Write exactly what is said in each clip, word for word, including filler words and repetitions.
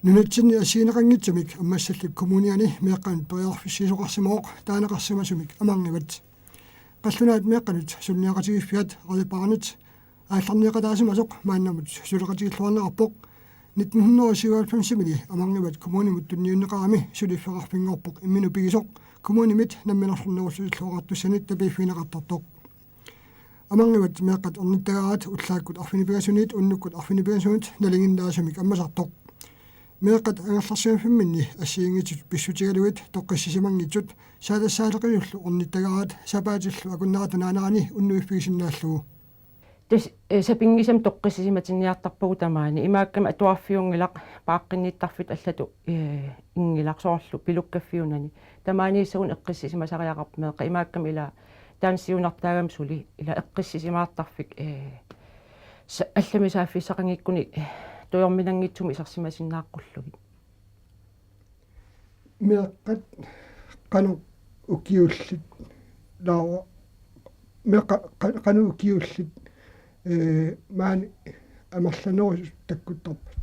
Nunatsinni assigineqanngitsumik ammassallutik kommuniani meeqqanut periarfissiisoqarsimavoq taaneqarsimasumik Amarngivat. Qallunaat meeqqanut suliniaqatigiiffiat Red Barnet aallarnieqataasimasoq maannamut suleqatigilluarnerarpoq. Nitten hundrede og syvoghalvfems-imili Amarngivat kommunimut tunniunneqarami suliffeqarfinngorpoq imminut pigisoq kommunimit namminersornerullutillu oqartussanit tapiiffigineqartartoq. Amarngivat meeqqat ornittagaat ullaakkut arfineq-pingasunit unnukkut arfineq-pingasunut nalinginnaasumik ammasartoq. Meeqqat angerlarsimaffimminni assigiinngitsut pissutigalugit toqqissisimanngitsut saatassaaleqisullu ornittagaat sapaatillu akunnerata naanerani unnuiffigisinnaallugu. Tassa, eh, sapinngisamik toqqissisimatinniartarpagut tamaani. Imaakkami atuarfiunngilaq, paaqqinnittarfik allatut, eh, inngilaq soorlu pilukkaffiunani. Tamaaniissagunik eqqissisimasariaqarput meeqqat. Imaakkami ila taanna siunertaagami suli ila eqqissisimaartarfik, eh, sa-, allamik saaffissaqanngikkunik, eh, tujorminanngitsumik isersimasinnaaqqullugit. Meeqqat qanoq ukiullit, Laura, meeqqat qa-, qanoq ukiullit, eh, maani amerlanerusut takkuttarpat?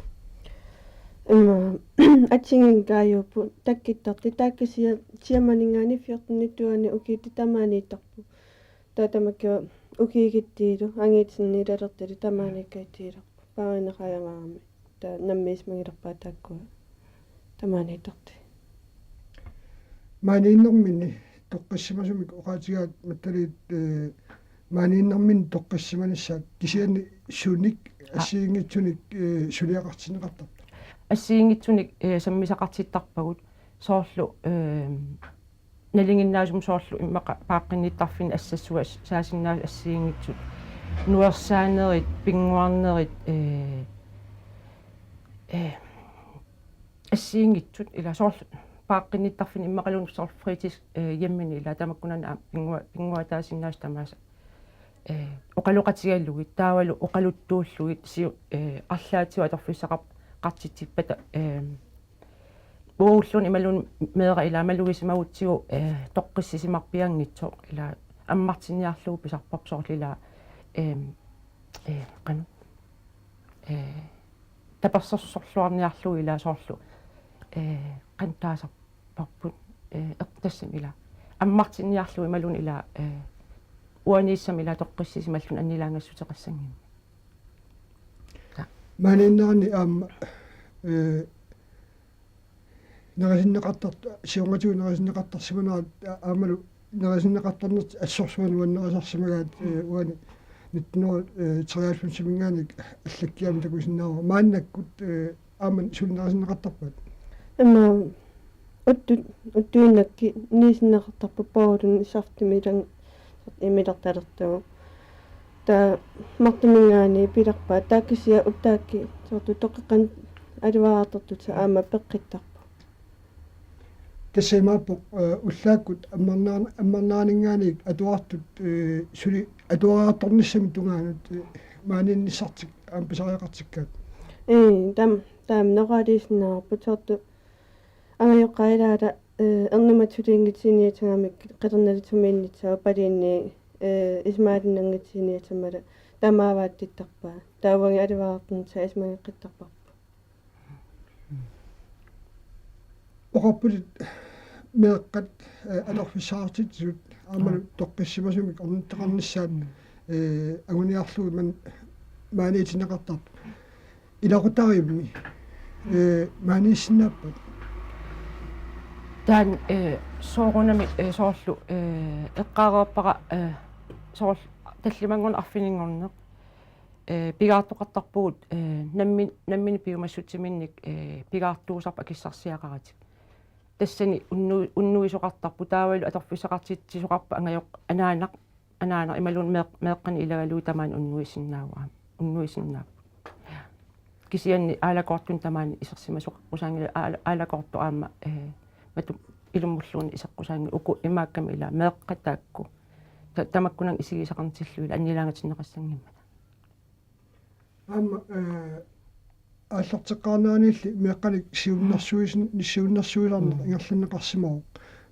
Ima, assigiinngikkaajuppu takkuttartut, taakku sia-, siamaninngaanniit fjortenit tungaanut ukiuttut tamaaniittarput. Taava tamakku ukiukkutsillu angitinniilalertullu tamaaniikkatsiilerput. Paarineqajaangaarami. Taava nammineq isumagilerpaat taakkua tamaaniittartut. Maaniinnerminni toqqissisimasumik oqaatigaat Mataliit, eh, maaniinnerminni toqqissisimanissaat kisianni sunik, aa, assigiinngitsunik, eh, suliaqartinneqartarpa? Assigiinngitsunik, eh, sammisaqartittarpagut soorlu, eh, nalinginnaasumik soorlu immaqa paaqqinnittarfinni assassuat saasinnaasut assigiinngitsut. Nuersaanerit, pinnguarnerit, eh, eh, assigiinngitsut ila soorlu paaqqinnittarfinni immaqaluunniit soorlu fritids-, eh, hjemmini ila tamakkunani aamma pinngua-, pinnguataasinnaasut tamaasa. Eh, oqaloqatigalugit, taavalu oqaluttuullugit siu-, eh, arlaatigut atorfissaqar-, qartitsippata, eh, uagulluunniit imaluunniit meeraq ila malugisimagutsigit, eh, toqqissisimarpianngitsoq ila ammartinniarlugu pisarparput soorlu ila, eh, eh, qanoq, eh, tapersersorluarniarlugu ila soorlu, eh, qanoq taasarparput, eh, eq-, tassami ila ammartinniarlugu imaluunniit ila, eh, uaniissamik ila toqqissisimalluni annilaangassuteqassanngimmat. Maaniinnerani aamma, eh, nerisinneqartart-, siornatigut nerisinneqartarsimanerat a-, aammalu nerisinneqartarnertik assorsuaq nuannarisarsimagaat, eh, uani nitten hundrede treoghalvfems-iminngaanniit allakkiamik takusinnaavara. Maannakkut, eh, aamma suli nerisinneqartarpat? Aamma uttut, uttuinnakkut nerisinneqartarput Pouluni saftimik ilan-, imilertalertugu. Taava martuminngaanniit pilerpaat, taakku kisianni uttaakku soorlu toqeqqanut aluaartortut aamma peqqittarput. Tassa imaappoq, eh, ullaakkut ammarnaan-, ammarnaaninngaanniit atuartut, eh, suli atuariartornissamut tungaanut, eh, maaniinnissartik aamma pisariaqartikkaat. Ii, taam-, taama oqaluussinnaavarput soorlu angajoqqaat ilaata, eh, ernumatik sulinngitsiiniassagamikkit qilernatik sumiinnissaat paliinni, eh, isumaaginnanngitsuuniassammata tamaavaattittarpaa. Taava uagut aluaartornissaa isumageqqittarparput. Oqarputit meeqqat, eh, atorfissaqartitsisut aammalu toqqissisimasumik ornittaqarnissaat, eh, anguniarlugu man-, maaniitinneqartartut. Ilaqutariimmi, eh, maaniissinnaappat? Taanna, eh, soorunami, eh, soorlu, eh, eqqaareerpara, eh, soorlu tallimanngorneq arfininngorneq, eh, pigaartoqartarpugut, eh, nammin-, nammineq piumassutsiminnik, eh, pigaartuusarput akissarsiaqaratik. Tassani unnu-, unnuisoqartarput taavalu atorfissaqartitsisoqarpat angajoq-, anaanaq, anaanaq imaluunniit meeq-, meeqqanik ilagalugit tamaani unnuisinnaavat, unnuisinnaapput. Kisianni aalakoortunik tamaani isersimasoqassanngilaq aala-, aalakoortoq aamma, eh, matu ilummulluunniit iseqqussanngilaq uku imaakkami ila meeqqat taakku. Ta-, tamakkunannga isigisaqartillugit ila annilaangatinneqassanngimmat. Aamma, eh, aallarteqqaarneraniilli meeqqanik siunnersuisin-, siunnersuisarneq ingerlanneqarsimavoq.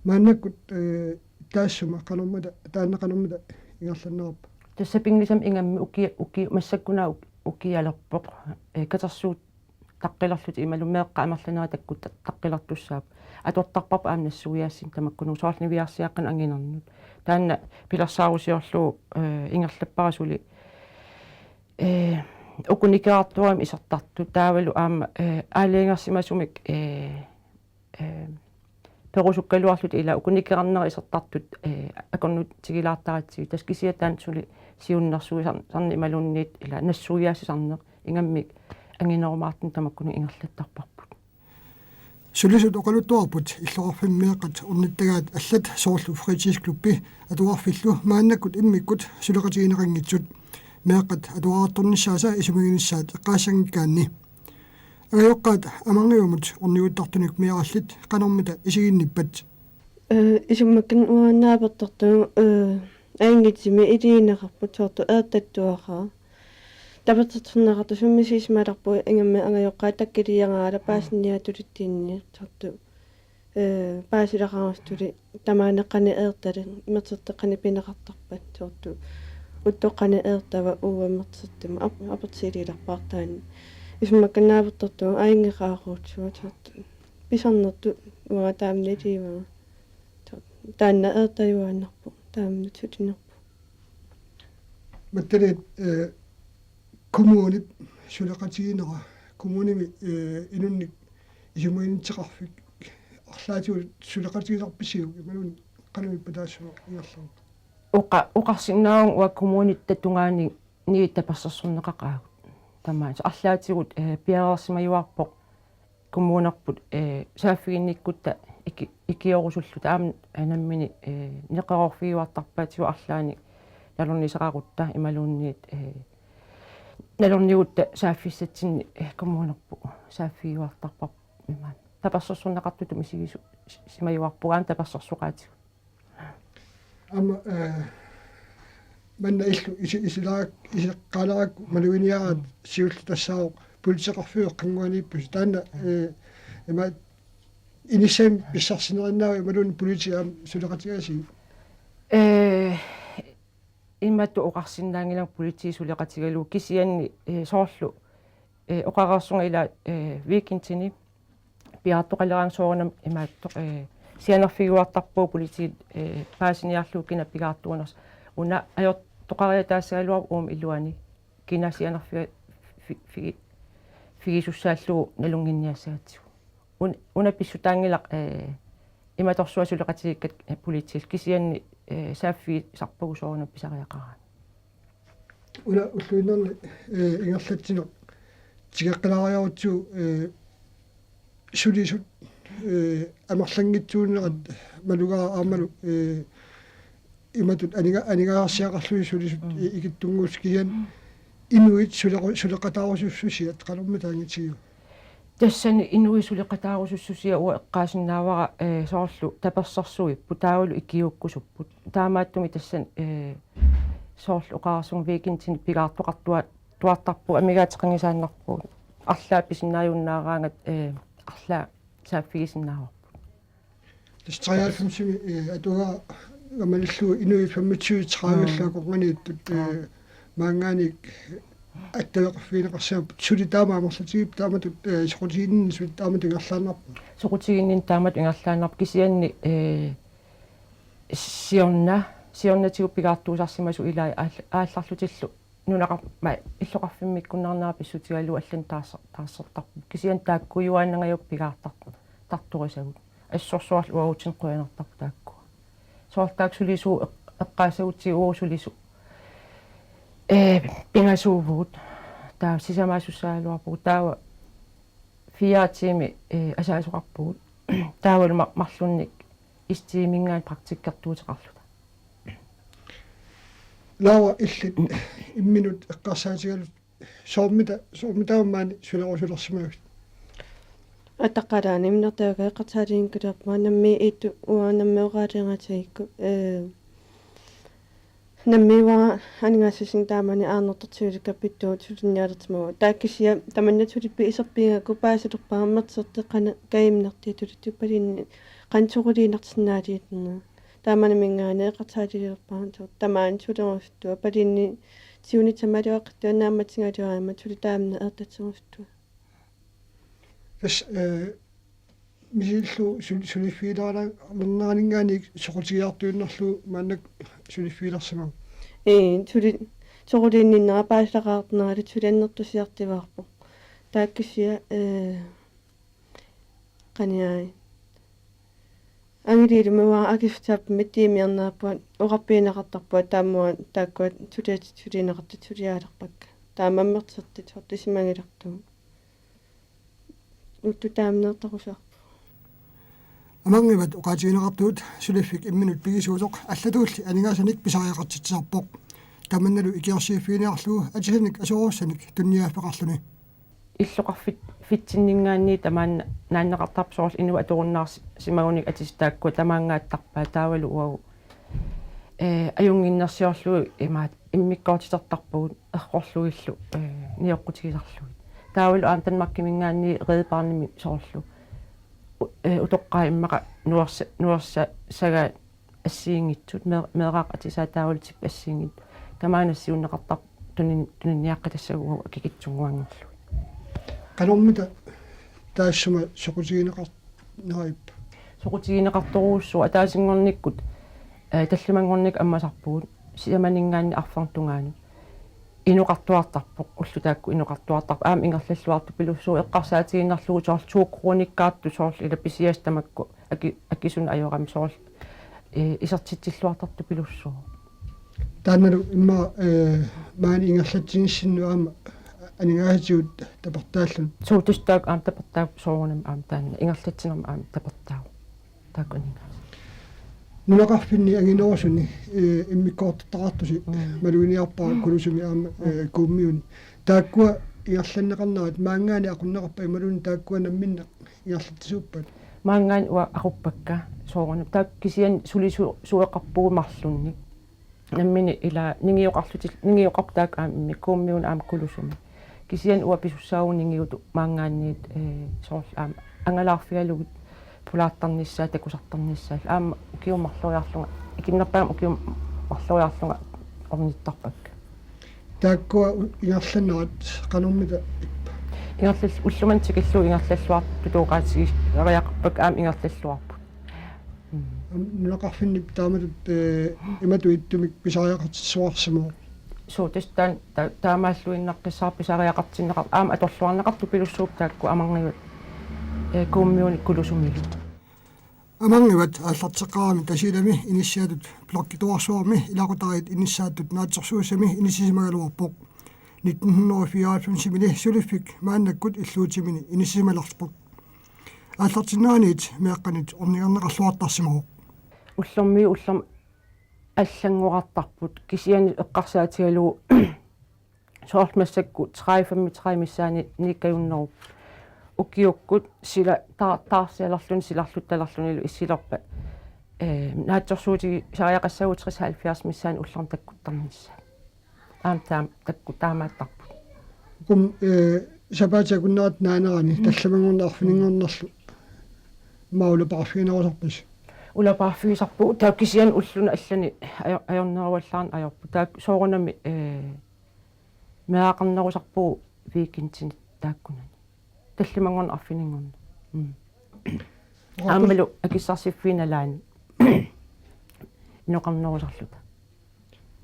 Maannakkut, eh, taassuma qanormita, taanna qanormita ingerlanneqarpa? Tassa sapinngisamik ingammik uki-, uki-, massakkut una uk-, ukialerpoq, eh, katersuut-, taqqilerlutik imaluunniit meeqqat amerlanerit takkut ta-, taqqilertussaapput. Atortarparput aamma nassuiaassanik tamakkununnga soorlu niviarsiaqqanut anginernut. Taanna pilersaarusiorlugu, eh, ingerlappara suli, eh, uku nikerartuugami isertartut taavalu aamma, eh, aalajangersimasumik, eh, eh, perusukkaluarlutik ila uku nikerarnerat isertartut, eh, akornutigilaartaratsigu. Tassa kisianni taanna suli siunnersuisarneq imaluunniit ila nassuiaassisarneq ingammik anginerumaartunik tamakkununnga ingerlattarparput. Sulisut oqaluttuarput illoqarfimmi meeqqat ornittagaat allat soorlu fritidsklubbi atuarfillu maannakkut immikkut suleqatigineqanngitsut. Meeqqat atuarartornissaasa isumaginissaat eqqaassanngikkaanni. Angajoqqaat Amarngiumut orniguttartunik meeraallit qanormita isiginnippat? Ee, isummakkut uanga naapertortunut, ee, ajunngitsumik iliuuseqarpugut soorlu eertattuaqaaq. Tapersersorneqartut summisisimalerpugut ingammik angajoqqaat takkiliiaannarlugit paasiniaatulittinni soorlu, ee, paasileqarusutuli tamaani qanoq eertalik, mersorteq qanoq pineqartarpat soorlu uttoq qanoq eertava uanga mersortumut ap-, apersiliilerpaartaani. Isummakkut naapertortunut ajunngeqaruutsugut soorlu pisarnertut uanga taamaniiliivara. Taanna eertajuaannarpoq, taamani sulinerpoq. Mattilit, eh, kommunip suleqatiginera, kommunimi, eh, inunnik isumaginnittoqarfik arlaatigut suleqatigisarpisiuk imaluunniit qanoq ippa taassuma ingerlanersoq? Oqa-, oqarsinnaavunga uanga kommunitta tungaani-, -niit tapersersorneqaqaagut. Tamaasa arlaatigut, eh, piareersimajuarpoq kommunerput, eh, saaffiginnikkutta iki-, ikiorusulluta aamma, eh, nammineq, eh, neqeroorfigiuartarpaatigut arlaannik nalorniseqarutta imaluunniit, eh, nalornigutta saaffissatsinnik, eh, kommunerput saaffigiuartarparput imaat. Tapersersorneqartutut misigisu-, s-, simajuarpugut aamma tapersersoqaatigut. Aamma, eh, manna illu isi-, isilaak-, iseqqaalaarakku maluginiaraat siulleq tassaavoq politeeqarfiup eqqannguaniippusi. Taanna, eh, ima inissamik pissarsinerinnaava imaluunniit politiit aamma suleqatigaasiuk? Eh, imatut oqarsinnaanngilanga politiit suleqatigalugu kisianni, eh, soorlu, eh, oqareersunga ila, eh, weekendini piaartoqaleraangat soorunami imaattoq, eh, sianerfigiuartarpugut politiit, eh, paasiniarlugit kina pigaartuunersoq. Una ajortoqariataassagaluarpoq uuma iluani kina sianerfiga-, fi-, figi-, figisussaallugu nalunnginniassagatsigu. Un-, una pissutaanngilaq, eh, imatorsuaq suleqatigiikkat, eh, politiillu kisianni, eh, saaffigisarpagut soorunami pisariaqaraanni. Una ulluinnarni, eh, ingerlatsineq tigeqqilaariarutsigu, eh, sulisut, eh, amerlanngitsuunerat malugaara aammalu, eh, imatut aninga-, aningaasarsiaqarlugit sulisut, mm, i-, ikittunnguussutigian inuit sulequ-, suleqataarusussusiat qanormita angitigiuk? Tassani inuit suleqataarusussusia uanga eqqaasinnaavara, eh, soorlu tapersersuipput taavalu ikiuukkusupput. Taamaattumik tassani, eh, soorlu oqareersunga weekendini pigaartoqartua-, -tuartarpugut amigaateqanngisaannarpugut. Arlaat pisinnaajunnaaraangat, eh, arlaat saaffigisinnaavarput. Tassa treoghalvfemsimi, eh, atuagaq malillugu inuit femogtyve tredive, mm, allaat akornanniittut, eh, mm, maanngaanniit attaveqarfigineqarsimapput suli taama amerlatigipput taamatut, eh, soqutiginninni suli taamatut ingerlaannarpoq. Soqutiginninni taamatut ingerlaannarpoq kisianni, eh, siorna, siornatigut pigaartuusarsimasut ilaat aall-, aallarlutillu nunaqar-, ma-, illoqarfimmiikkunnaarnera pissutigalugu allanik taarser-, taarsertarput. Kisianni taakkuujuaannangajapput pigaartar-, -tartorisagut. Assorsuarlu uagutsinnut qujanartarpoq taakkua. Soorlu taakku sulisut eq-, eqqaassagutsigu uagut sulisut, eh, pingasuuvugut. Taava sisamaasussaagaluarpugut. Taava fire tiimi, eh, asaasoqarpugut. Taavalu ma-, marlunnik S T-minngaanniit praktikkertuuteqarluta. Laura, illit imminut eqqarsaatigalutit soormita, soormitaava maani sulerusulersimavit? Ataqqalaani imminut taava eqqarsaatiginngikkaluarpunga nammineq ittut uanga nammineq oqaatigeratsigikku, eh, nammineq uanga aningaasassinga taamani aanertartigilikka pittuut sulinnialersimavoq. Taava kisianni tamanna sulippit iserfigigakku paasilerpara mersorteq qanoq kajumnertiitulittup palinni qanoq soqutiginarsinnaaliulluni. Taamaninngaanniit eqqarsaatigilerpara soorlu tamaani sulerusuttua palinni siunissaq maluaqqittut naammatigaluaruma suli taamani eertatserusuttua. Tassa, eh, misillu sul-, suliffigilaarneraninngaanniit soqutigiartuinnarlugu maannakkut suliffigilersimavugut. Ii, suli-, soquliinninnera paasisaqarnerali suliannertusiartuaarpoq. Taakku kisianni, eh, qaniaai. Angiliilumi uanga akissutaapput tiimiarnerput oqarfigineqartarpunga taakkua taakkua suliat sulineqartut suliaalerpakka. Taamaammersertut sortisimangilertugut. Uttut taamneertarusaarput. Amanngivat oqaatigineqartugut suliffik imminut pigisuusoq allatuulli aningaasanik pisariaqartitsisarpoq. Tamannalu ikiorsiiffiginiarlugu atisanik asoorussanik tunniaaffeqarluni. Illoqarfit-, fitsinninngaanniit tamaanga naanneqartarpoq soorlu inuit atorunnaarsimagunik atisat taakkua tamaangaattarpaat taavalu uagut, eh, ajunnginnersiorlugu imaat immikkoortitertarpugut errorlugillu, eh, nioqqutigisarlugit. Taavalu aamma Danmarkiminngaanniit Red Barnemi soorlu u-, eh, utoqqaat immaqa nuersa-, nuersasagaat assigiinngitsut, mee-, meeraq atisaat taavalu tippit assigiinngitsut. Tamaana siunneqartartut tunin-, tuninniaqqat tassa uagut akikitsunnguanngorlugit. Qanormita taassuma soqutigineqar-, -nerippa? Soqutigineqartorujussuuvoq ataasinngornikkut, eh, tallimanngornikkut ammasarpugut, sisamaninngaanniit arfernup tungaanut. Inoqartuartarpoq, ullut taakku inoqartuartarput, aamma ingerlalluartupilussuuvoq eqqarsaatigiinnarlugu soorlu to kronikkaartut soorlu ila pisiassat tamakku aki-, akisunut ajorami soorlu, eh, isertitsilluartartupilussuuvoq. Taannalu immaqa, eh, maani ingerlatsinissinnut aamma aningaasatigut tapertaalluni. Suu, tassa taakku aamma tapertaavoq soorunami aamma taanna ingerlatsinermi aamma tapertaavoq. Taakku aningaasat. Nunaqarfinni anginerusuni, eh, immikkoortortaqartusi. Mm. Maluginiarpara Kulusumi aamma, eh, Kuummiuni. Taakkua ingerlanneqarnerat maanngaanniit aqunneqarpa imaluunniit taakkua namminneq ingerlatsisuuppat? Maanngaanniit uanga aquppakka soorunami. Taakku kisianni sulisu-, -sueqarpugut marlunnik. Nammineq ila ningioqarlutil-, ningioqarput taakku aamma immikkut Kuummiuni aamma Kulusumi. Kisianni uanga pisussaavugut ningiutut maanngaanniit, eh, soorlu aamma angalaarfigalugit pulaartarnissaat, takusartarnissaat. Aamma ukiut marloriarlunga, ikinnerpaamik ukiut marloriarlunga ornittarpakka. Taakkua u-, ingerlannerat qanormita ippa? Ingerlall-, ullumimut tikillugu ingerlalluartutut oqaatigisariaqarpakka aamma ingerlalluarput. Mm. Nunaqarfinni taamatut, eh, imatut ittumik pisariaqartitsisoqarsimavoq. Suu, tassa taanna ta-, taamaalluinnaqqissaarpoq pisariaqartinneqar-, aamma atorluarneqartupilussuupput taakku Amanngivat, eh, Kuummiuni Kulusumilu. Amanngivat aallarteqqaarami Tasiilami inissiatut Blokkituarsuarmi ilaqutariit inissaattut naatsorsuussami inissisimagaluarpoq. Nitten hundrede og fireoghalvfems-imili suliffik maannakkut illuutimini inissisimalerpoq. Aallartinneraniit meeqqanit ornigerneqarluartarsimavoq. Ullormiit ullormut allanngorartarput kisianni eqqarsaatigalugu soorlu massakkut tredive femogtredive missaanni niikkajunnerupput. Ukiukkut sila taa-, taarsialerluni silarluttalerlunilu issilerpat, eh, naatsorsuutigisariaqassaagut tres halvfjerds missaani ullormut takkuttarnissaat. Aamma taam-, takkut taamaattarput. Ukum, eh, sapaatip akunnerata naanerani, mm, tallamanngorneq arfininngornerlu. Immaqa ulapaarfiginerusarpisi? Ulapaarfigisarpugut, taava kisianni ulluni allani ajo-, ajorneruallaarneq ajorput. Taava soorunami, eh, meeraqarnerusarpugut weekendini taakkunani. Tallimanngorneq arfininngorneq. Mm. Oqarput- Aammalu akissarsiffiit nalaani inoqarnerusarluta.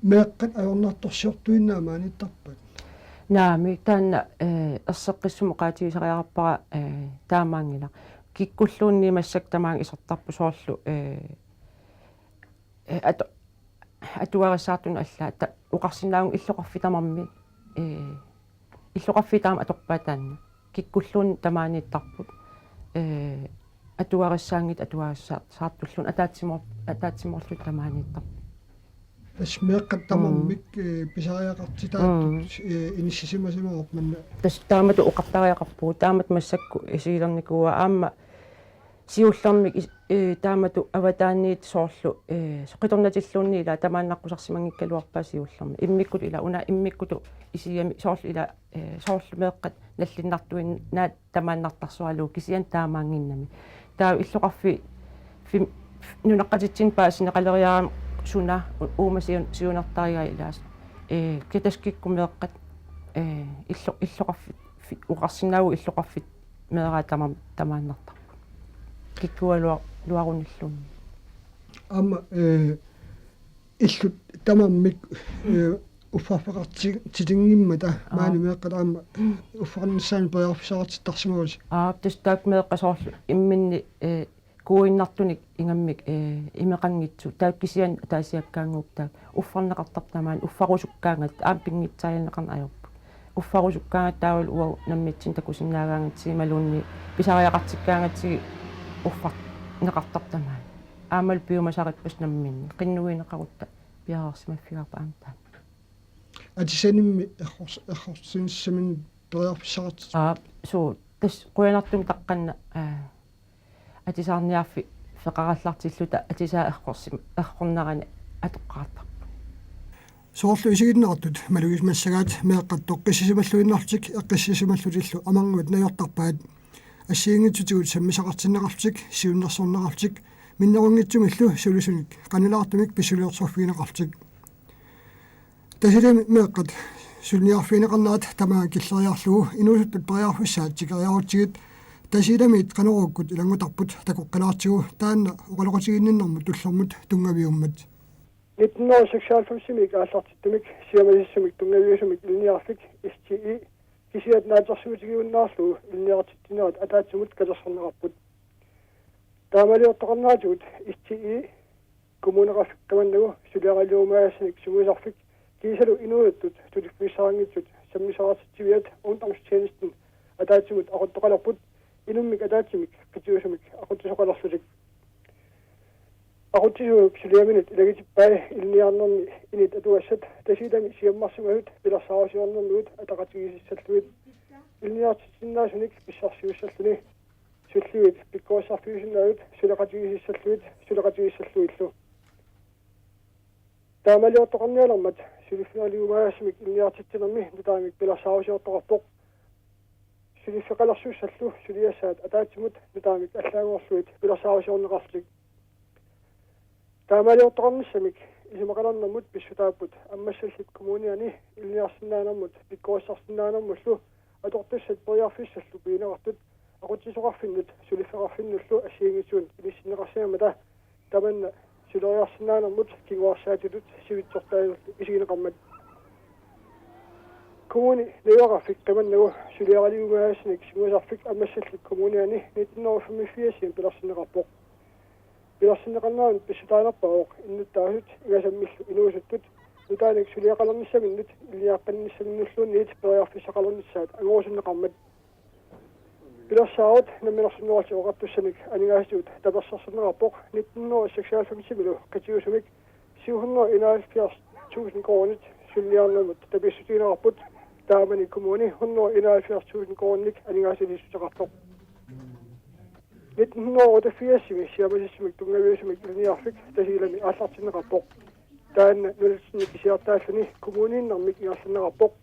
Meeqqat ajornartorsiortuinnaat maaniittarpat? Naamik, taanna, eh, erseqqissumik oqaatigisariaqarpara, eh, taamaanngilaq. Kikkulluunniit massakkut tamaanga isertarput soorlu, eh, eh, atu-, atugarissaartunut allaat ta-, oqarsinnaavunga illoqarfik tamarmik, eh, illoqarfiit taama atorpaat taanna. Kikkulluunniit tamaaniittarput. Eh, atugarissaanngitsut atugarissaa-, -saartulluunniit ataatsimoor-, ataatsimoorlutik tamaaniittarput. Tassa meeqqat tamarmik, mm, eh, pisariaqartitaattut, mm, eh, inissisimasimavoq manna. Tassa taamatut oqartariaqarpugut, taamatut massakkut isiilernikuuaa aamma siullermik is-, eh, taamatut avataaniit soorlu, eh, qitornatilluunniit ila tamaannaqqusarsimanngikkaluarpaat siullermik. Immikkut ila una immikkutut isigamik soorlu ila, eh, soorlu meeqqat nallinnartuinnaat tamaannartarsualugu kisianni taamaannginnami. Taava illoqarfi-, fim-, nunaqatitsinnut paasineqaleriarami suna u-, uuma siun-, siunertarigai ilaasa. Eh, kataskit kikkut meeqqat, eh, illo-, illoqarfit, fi-, oqarsinnaavugut illoqarfit meeraat tama-, tamaannartarput. Kikkualuar-, luarunilluunniit. Aamma, eh, illut tamarmik, eh, uffarfeqarti-, titinngimmat, aa, maani meeqqat aamma uffarnissaannik periarfissaqartittarsimavasi. Aa, tassa taakku meeqqat soorlu imminni, eh, kuuinnartunik ingammik, eh, imeqanngitsut. Taakku kisianni ataasiakkaannguupput taakku. Uffarneqartarput tamaani, uffarusukkaangatta, aamma pinngitsaalineqarneq ajorput. Uffarusukkaangatta taavalu uagut nammineq takusinnaagaangatsigit imaluunniit pisariaqartikkaangatsigit uffarneqartarput tamaani. Aammalu piumasarippassi namminneq. Qinnuineqarutta piareersimaffigaarput aamma taanna. Atisanimmi errors-, errorsinissaminnik periarfissaqartittarput. Aa, suu, tassa qujanartumik taqqanna, aa, atisaarniarfik feqarallartilluta atisaat errorsim-, errornerani atoqqaartarpoq. Soorlu isiginnaartut malugisimassagaat meeqqat toqqissisimalluinnarlutik eqqissisimallutillu amarnguit najortarpaat. Assigiinngitsutigut sammisaqartinneqarlutik, siunnersorneqarlutik, minnerunngitsumillu sulisunik qanilaartumik pissuliorsorfigineqarlutik. Tasiilami meeqqat suliniarfigineqarnerat tamaat killeriarlugu inuusuttut periarfissaat tikeriarutsigit Tasiilamiit Qanoruukkut ilanngutarput takoqqilaartigu, taanna oqaloqatigiinninnermut tullermut tunngaviummat. Nitten hundrede og seksoghalvfemsimiit aallartittumik siammasissumik tunngaviusumik ilinniarfik S T I kisiat naatsorsuutigiunnaarlugu ilinniartitsinerat ataatsimut katersorneqarput. Taamaaliortoqarneratigut S T I kommuneqarfik qimannagu suliaraliumagassanik sungiusarfik kiisalu inuusuttut suliffissaqanngitsut sammisaqartitsiviat ungdomstjenesten ataatsimut aquttoqalerput inummik ataatsimik qitiusumik aqutsisoqalerlutik. Aqutsisuup suliaminut ilagitippai ilinniarnerni init atugassat Tasiilami siammarsimasut pilersaarusiornermigut ataqatigiississallugit ilinniartitsisinnaasunik pissarsiussalluni sullivit pikkorissarfiusinnaasut suleqatigiississallugit suleqatigiissallugillu. Taamaaliortoqarnialermat suliffeqaliumaagassamik ilinniartitsinermi nutaamik pilersaarusiortoqarpoq. Suliffeqalersussallu suliassaat ataatsimut nutaamik allaanngorlugit pilersaarusiorneqarlutik. Taamaaliortoqarnissamik isumaqalernermut pissutaapput Ammassallip Kommuniani ilinniarsinnaanermut pikkorissarsinnaanermullu atortussat periarfissallu pigineqartut aqutsisoqarfinnut suliffeqarfinnullu assigiinngitsunik inissinneqarsimammata tamanna suleriarsinnaanermut kinguarsaatitut sivitsortaasullu isigineqarmat. Kommuni najugaqarfik qimannagu suliaraliumaagassanik sungiusarfik Ammassallip Kommuniani nitten hundrede og femogfirsimi pilersinneqarpoq. Pilersinneqarnermut pissutaanerpaavoq innuttaasut ingasammillu inuusuttut nutaanik suliaqalernissaminnut ilinniaqqannissaminnulluunniit periarfissaqalernissaat angorusunneqarmat. Pilersaarut Namminersornerullutik Oqartussanik aningaasatigut tapersersorneqarpoq nitten hundrede og seksoghalvfemsimilu qitiusumik syv hundrede enoghalvfjerds tusind koruunit suliniarnermut tapissutigineqarput, taamani kommuni hundrede enoghalvfjerds tusind koruuninik aningaasaliissuteqartoq. Nitten hundrede og otteogfirsimi siammasissumik tunngaviusumik ilinniarfik Tasiilami aallartinneqarpoq. Taanna nunatsinni kisiartaalluni kommuniinnarmik ingerlanneqarpoq.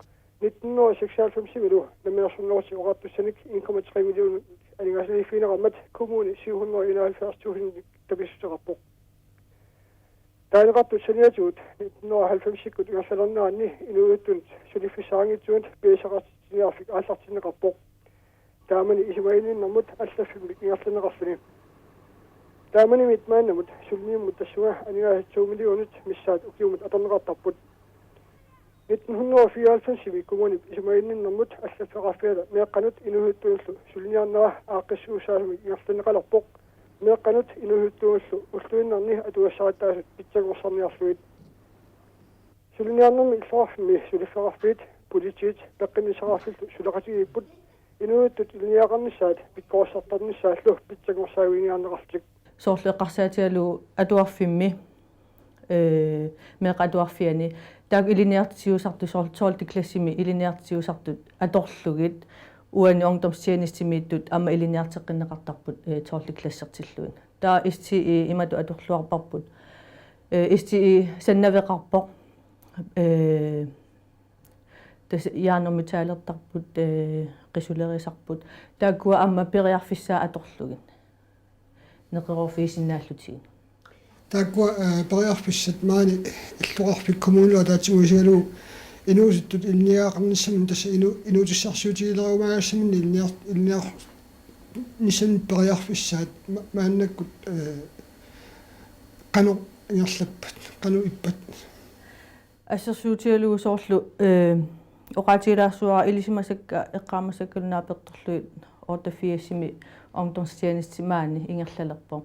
Nitten hundrede og seksoghalvfemsimilu Namminersornerullutik Oqartussanik en komma tre millioner aningaasaliiffigineqarmat kommuni syv hundrede enoghalvfjerds tusind tapissuteqarpoq. Taaneqartut saniatigut nitten hundrede og halvfemsikkut ingerlalerneranni inuusuttunut suliffissaqanngitsunut pilersaarusiorniarfik aallartinneqarpoq. Taamani isumaginninnermut allaffimmik ingerlanneqarluni. Taamanimiit maannamut suliniummut tassunga aningaasat to millionit missaat ukiumut atorneqartarput. Nitten hundrede og fireoghalvfemsimi kommunip isumaginninnermut allaffeqarfiata meeqqanut inuusuttunullu suliniarnera aaqqissuussaasumik ingerlanneqalerpoq. Meeqqanut inuusuttunullu ulluinnarni atugassarittaasut pitsanngorsarniarlugit. Suliniarnermi illoqarfimmi suliffeqarfiit, politiit peqqinnissaqarfillu suleqatigiipput, inuusuttut ilinniagaqarnissaat pikkorissartarnissaallu pitsanngorsaavigineqarlutik. Soorlu eqqarsaatigalugu atuarfimmi, ee, meeqqat atuarfianni, taakku ilinniartitsisartut soorlu tolvte klassimi ilinniartitsisartut atorlugit, uani ungdomstjenestemiittut aamma ilinniarteqqinneqartarput, ee, tolvte klassertillugit. Taava S T I imatut atorluarparput. Ee, S T I sannaveqarpoq. Ee, tassa hjørnermetalertarput, ee, qisulerisarput. Taakkua aamma periarfissaat atorlugit neqeroorfigisinnaallutigit. Taakkua, ee, periarfissat maani illoqarfik kommunillu ataatsimut isigalugu inuusuttut ilinniagaqarnissaminnik tassa inu-, inuutissarsiutigilerumaagassaminnik ilinniar-, ilinniar-, nissanik periarfissaat ma-, maannakkut, eh, qanoq ingerlappat, qanoq ippat? Assersuutigalugu soorlu, eh, oqaatigilaassavara ilisimasakka eqqaamasakkalu naapertorlugit otteogfirsimi ungdomstjeneste maani ingerlalerpoq.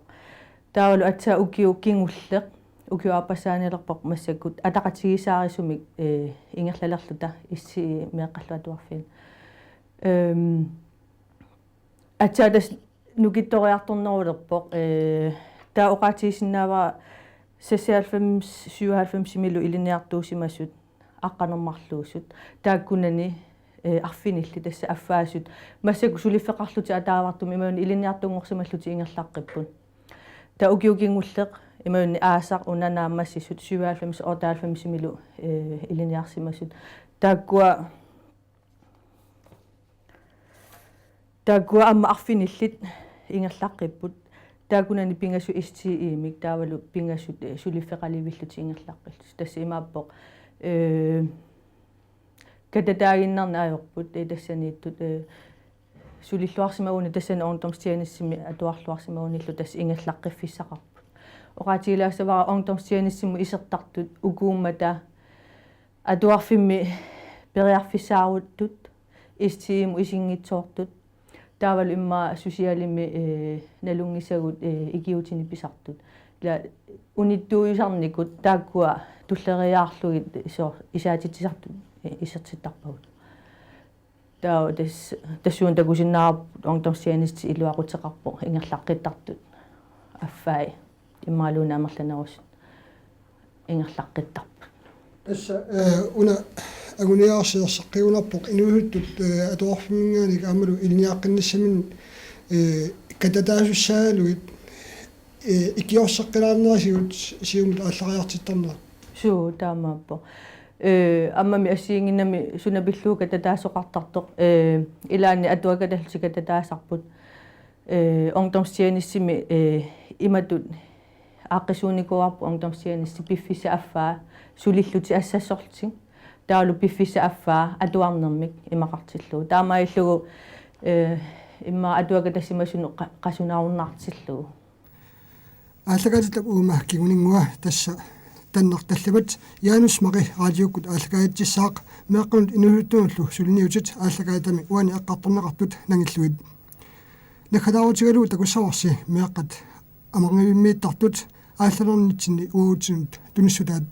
Taavalu aatsaat ukioq kingulleq, ukioq aappassaaniilerpoq massakkut ataqatigiissaarisumik, eh, ingerlalerluta S T I meeqqallu atuarfiit. Ehm, aatsaat tassa nukittoriartornerulerpoq, eh, taava oqaatigisinnaavara seksoghalvfems syvoghalvfemsimilu ilinniartuusimasut aqqaneq-marluusut. Taakkunani, eh, arfinillit tassa affaasut. Massakkut suliffeqarlutik ataavartumik imaluunniit ilinniartunngorsimallutik ingerlaqqipput. Taava ukioq kingulleq imaluunniit aasaq una naammassisut syvoghalvfems otteoghalvfemsimilu, eh, ilinniarsimasut. Taakkua, taakkua aamma arfinillit ingerlaqqipput. Taakkunani pingasut S T I-mik taavalu pingasut, eh, suliffeqalivillutik ingerlaqqillutik. Tassa imaappoq, eh, katataaginnarneq ajorput, eh, tassaniittut, eh, sulilluarsimagunik tassani ungdomstjenestemi atuarluarsimagunillu tassa ingerlaqqiffissaqarput. Oqaatigilaassavara ungdomstjenestemut isertartut ukuummata atuarfimmi periarfissaaruttut, S T I-mut isinngitsoortut, taavalu immaqa socialimi, eh, nalunngisagut, eh, ikiuutinik pisartut. Ila unittuujusarnikut taakkua tulleriiaarlugit iso-, isaatitsisartut, eh, isertittarpagut. Taava tas-, tassuuna takusinnaavarput ungdomstjeneste iluaquteqarpoq ingerlaqqittartut. Affai imaluunniit amerlanerusut ingerlaqqittarput. Tassa, eh, una anguniagarsiorseqqigunarpoq inuusuttut, eh, atuarfimminngaanniit aammalu ilinniaqqinnissaminnik, eh, katataasussaagaluit, eh, ikiorseqqilaarnerisigut siumut aallariartittarnerat. Suu, taamaappoq. Eh, aammami assigiinnginnami suna pillugu katataasoqartartoq. Eh, ilaanni atuakkatallutik katataasarput. Eh, ungdomstjenestemi, eh, imatut aaqqissuunnikuuarput ungdomstjeneste piffissap affaa sulillutik assassorlutik. Taavalu piffissap affaa atuarnermik imaqartillugu. Taamaalillugu, eh, immaqa atuakkattassimasunut qa-, qasunarunnaartillugu. Aallakaatitap uuma kinguninngua tassa tannartallivat. Janus Mari raadiukkut aallakaatitsissaaq meeqqanut inuusuttunullu suliniutit aallakaatitami uani eqqartorneqartut nangillugit. Naggataarutigalugu takussavarsi meeqqat amerngivimmiittartut aallarninnitsinni uatsinnut tunissutaat.